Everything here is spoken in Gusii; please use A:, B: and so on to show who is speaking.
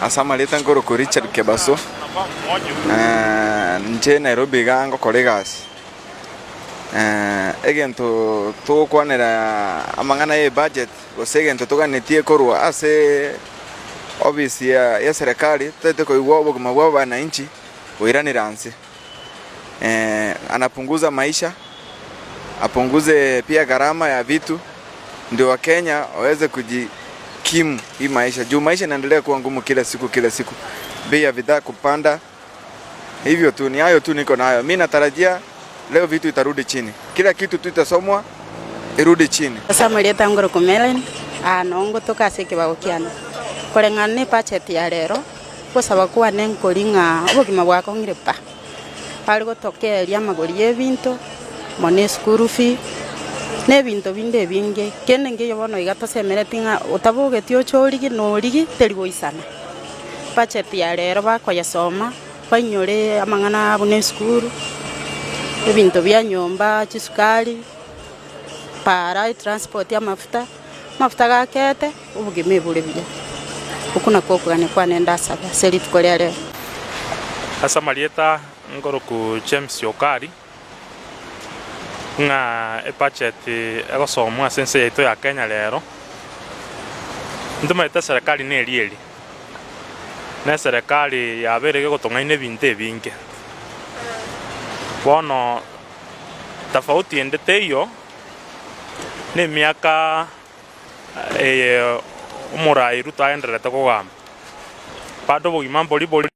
A: Ase amarieta nkorokwa Richard Kebaso, inche Nairobi iga ngokora egasi. Egento togokwanera amang'ana ya ebudget gose egento toganetie korwa ase ofisi ya eserekari totaete koigwa obogima bwa abananchi boiranire anse. Anapunguza maisha, apunguze pia gharama ya vitu ndio wakenya waweze kujikimu hii maisha juu maisha inaendelea kuwa ngumu kila siku kila siku, bei ya bidhaa kupanda. Hivyo tu, ni hayo tu niko nayo. Mi natarajia leo vitu itarudi chini, kila kitu tu itasomwa irudi chini.
B: Ase amarieta ngoroku Melen, aa noo ngotoka ase ekebago kiane. Koreng'ana ne ebudget ya rero, gosaba kwane nkori ng'a obogima bwakong'ire pa. Bare gotokeria amagori y'ebinto, mono eschool fee, na ebinto binde ebinge. Kende nkeiyo bono iga tosemereti ng'a otabogeti oche origie na origie teri goisana. Budget ya rero bakoyesoma, bainyore amang'ana buna esukuru, ebinto bia nyomba, chisukari, para, etransport, amafuta, amafuta gakete, obogima ebore buya. Okwo nakwo okogania kwane ndasabe ase rituko ria rero.
C: Ase amarieta nkoroku James Okari, ng'a ebudget egosomwa ase ense yaito ya Kenya rero, ntomanyete eserekari neri eri, na eserekari yabeire egotong'aina ebinto ebinge. Bono tofauti ende teiyo, na emiaka eye omorai Ruto agendererete kogamba, bado obogima mbori bori.